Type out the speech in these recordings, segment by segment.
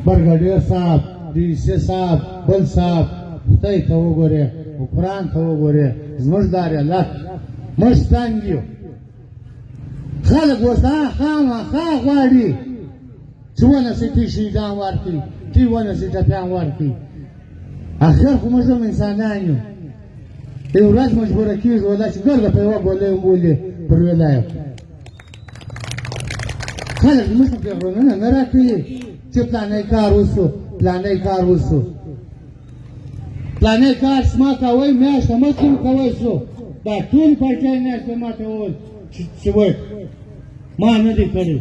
برګډیر صاحب، ډي سي صاحب، بل صاحب، خدای ته وګورې او قرآن ته وګورې، زموږ دا علت موږ تنګ یو. خلک اوس دا خامخا غواړي چې ونه سي تی شهیدان ورکړي، تی ونه سي ټپیان ورکړي. اخر خو موږ هم انسانان یو. یو ورځ مجبوره کېږو دا چې ګرده په یوه ګولۍ وبولي پر ولایت. خلک موږ ته پیغامونه نه راکوي چې پلانی کار وسو، پلانی کار وسو، پلانی کار چې ما کوی میاشته مخکې مې کوی سو. دا ټول پارټیان میاشتې ما ته وویل چې وایي ما نه دی کړی،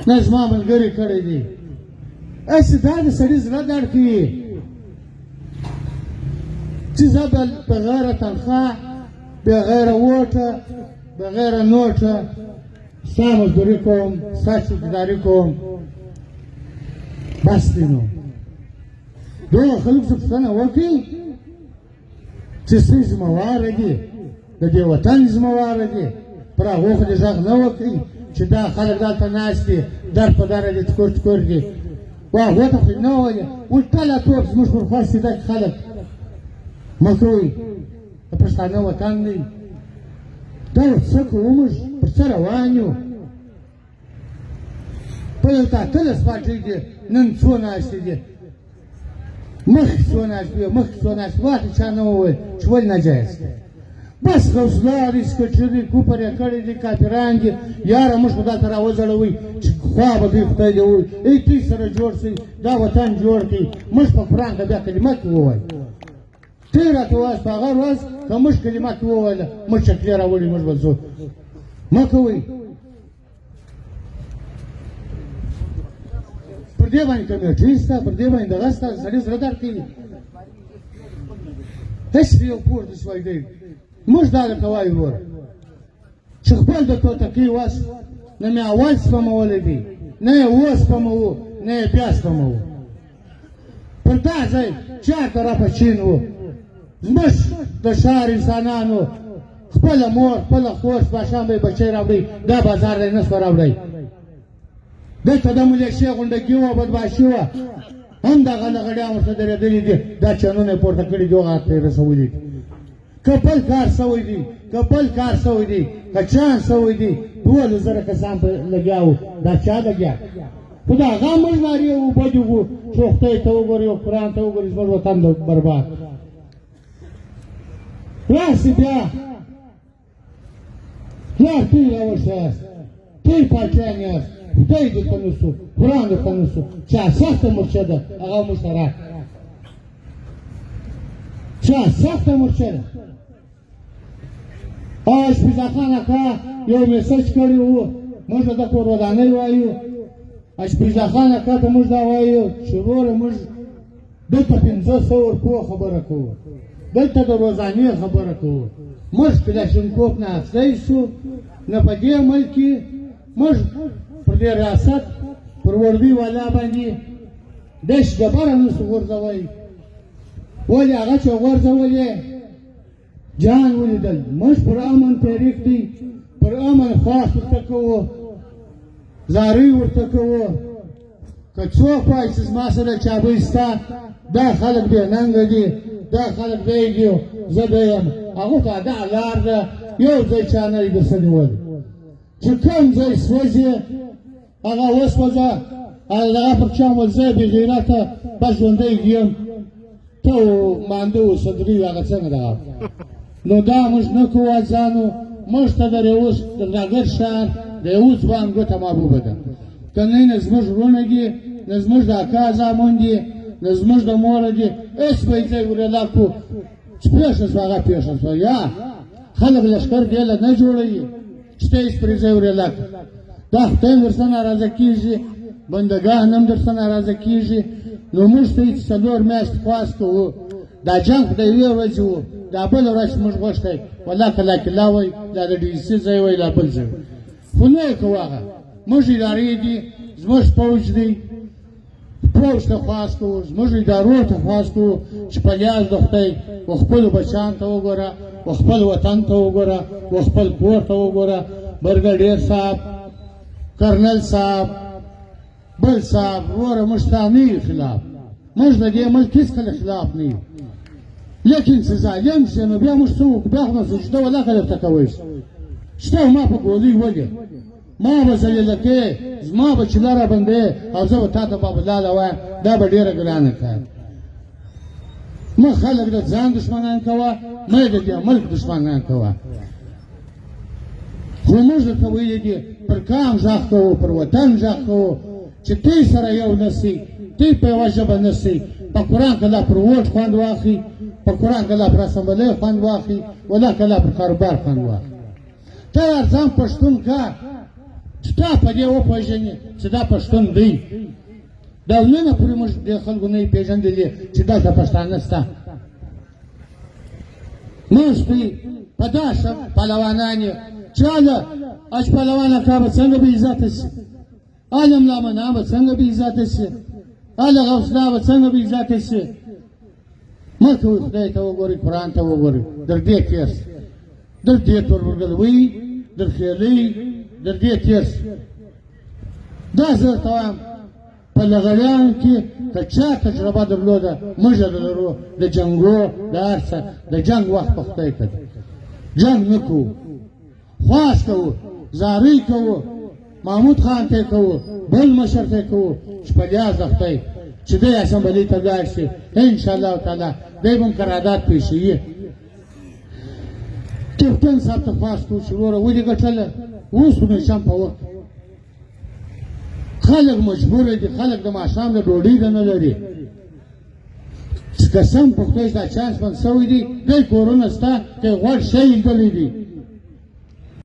نه زما ملګري کړی دی. هسې دا د سړي زړه درد کوي چې زه بغیر تنخوا، بغیر ووټه، بغیر نوټه ستا مزدوري کوم، ستا چوکیداري کوم، بس دی. نو دغه خلک څه پوښتنه وکړي چې څه ذمه واره دي، د دې وطن ذمه واره دي، پر هغو خو دې غږ نه وکړي چې دا خلک دلته ناست دي، در په دره دي، ټکور ټکور دي. و هغو ته خو نه وایي الټه توپ زموږ پر خوښ دي. داسې خلک مه کوئ، د پښتانه وطن دی. دا څه کوو موږ، پر څه روان یو؟ په دلته 18 پارټۍ دي، نن څو ناستې دي، مخکې څو ناستې وې، مخکې څو ناستې واخلي، چا نه وویل چې ولې ناجایز دی. بس غوسله دي، سکټري دي، کوپر یې کړی دي، کافران دي. یاره موږ خو دلته راوځړوئ چې خوا به دوی خدای دې ووایي ای دوی سره جوړ شئ، دا وطن جوړ کړئ. موږ په قرآن که بیا کلمه کې ووایو، ته یې راته وایاست په هغه ورځ که موږ کلمه کې وویله، موږ چکلې راوړي، موږ به ځو. مه کوئ پر دې باندې کمیټې شته، پر دې باندې دغه شته، سړي زړه درد کوي. هېڅ یو کور داسې وایي دی. موږ دا درته وایو وروره چې خپل د توتکۍ وس نه مې اول سپمولی دی، نه یې اوس سپموو، نه یې بیا سپموو. پر دا ځای چار طرفه چین و، زموږ د ښار انسانانو خپله مور، خپله خور ماښام به یې بچی راوړی، دا بازار دی نه سوه راوړی. دلته د ملیشې غونډګي وه، بدماشي وه، هم دغه لغړیان ورته درېدلي دي، دا چنونه یې پورته کړي دي، هغه ته یې رسولي دي. که بل کار سوی دی، که بل کار سوی دی، که چان سوی دی، 12,000 کسان په لګیا وو، دا چا لګیا؟ خو دا هغه موږ نارې وبدې وو چې خدای ته وګوري او قرآن ته وګوري، زموږ وطن د برباد. راسي بیا پلار توی راوښیاست، توی پاچایان یاست، خدای درته نسو، قرآن درته نسو، چا سخته مورچه ده هغه موږ ته راکړه، چا سخته مورچه ده. اشپیزا خان اکا یو میسج کړی و، موږ د کور ودانۍ وایو. اشپیزا خان اکا ته موږ دا وایو چې وروره موږ دلته 500 روپو خبره کوو، دلته د روزانې خبره کوو. موږ کلاشینکوف نه اخیستی شو، نه په دې ملک کې موږ پر دې ریاست پر وردۍ والا باندې داسې ډبره نه شو غورځولی. ولې هغه چې غورځولې جان ولیدل. موږ پر امن تحریک دی، پر امن خواست ورته کوو، زارۍ ورته کوو. که څوک وایي چې زما سره چابۍ سته، دا خلک بې ننګه دي، دا خلک دی دي، زه دی یم، هغو ته دا لار ده، یو ځای چا نه دی درڅه نیولی. چې کوم ځای سوځي هغه وسوځه، هغه دغه پر چا ورځی بې غیرته، بس ژوندی یم، ته مانده و صدري هغه څنګه دغه. نو دا موږ نه کوو ځانو، موږ ته د ریوس د نګر ښار د یو ځوان ګوته محبوبه ده، که نه نه زموږ وروڼه دي، نه زموږ د اکا زامن دي، نه زموږ د مور دي، هېڅ به یې ځای ورېلا کړو چې پېښه شوه هغه پېښه شوه. یا خلک لښکر دې له نه جوړوي چې ته هېڅ پرې ځای ورېلا کړه. دا خدای هم درڅه ناراضه کېږي، بندګان هم درڅه ناراضه کېږي. نو موږ ته چې 4 میاشتې خواست کوو، دا جنګ خو د یوې ورځې و، دا بله ورځ چې موږ غوښتی والله که لا کلا وای، لا د ډي سي ځای وای، لا بل ځای وای، خو نه یې کوو. هغه موږ ادارې دي، زموږ پوځ دی، پوځ ته خواست کوو، زموږ ادارو ته خواست کوو چې په لیاز د خدای و خپلو بچیانو ته وګوره، و خپل وطن ته وګوره، و خپل کور ته وګوره. برګډیر صاحب، کرنل صاحب، بل صاحب وروره، موږ ستا نه یو خلاف، موږ د دې ملک هېڅکله خلاف نه یو، لیکن چې ظالم شي نو بیا موږ څه وکړو؟ بیا خو نو سجده ولاکه درته کوی شي چې ته ما په ګولۍ ولې، ما به ذلیله کړې، زما به چله رابندې او زه به تا ته بابولاله وایم. دا به ډېره ګرانه کار. مه خلک د ځان دښمنان کوه، مه یې د دې ملک دښمنان کوه. خو موږ درته ویلي دي، پر کام غږ کوو، پر وطن غږ کوو چې دوی سره یو نه سي، دوی په یوه ژبه نه سي. په قرآن که لا پر ووټ خوند واخلي، په قرآن که لا پر اسمبلۍ خوند واخلي، ولا که لا پر کاروبار خوند واخلي. ته ځان پښتون کا چې تا په دې وپېژني چې دا پښتون دی. دا ننه پورې موږ دې خلکو نه پېژندلي چې دلته پښتانه شته. موږ دوی په دا ښه پهلوانان یې چې هله اج پهلوان اکا به څنګه بې عزته شي، هله ملا منان به څنګه بې عزته شي، هله غوث به څنګه بې عزته شي. مه کوئ، خدای ته وګورئ، قرآن ته وګورئ. در دې تېر شي، در دې توربرګلوۍ، در خېلۍ، در دې تېر شي. دا زه درته وایم، په لغړیانو کې که چا تجربه درلوده، موږ یې لرو د جنګو د هر څه. د جنګ وخت په خدای که دی، جنګ نه کوو، خواست کوو، زارۍ کوو، محمود خان ته کوو، بل مشر ته کوو چې په لیاز د خدای چې دی اسمبلۍ ته لاړ شي، انشاءالله تعالی دی به هم قرارداد پېښوي. کپټن صاحب ته خواست کوو چې وروره ولې ګټله، اوس خو نو چم په وخت خلک مجبور دي، خلک د ماښام د ډوډۍ د نه لري. چې قسم په خدای دا چانس بند شوی دی، دی کورونه سته که غوړ شی لیدلی دی.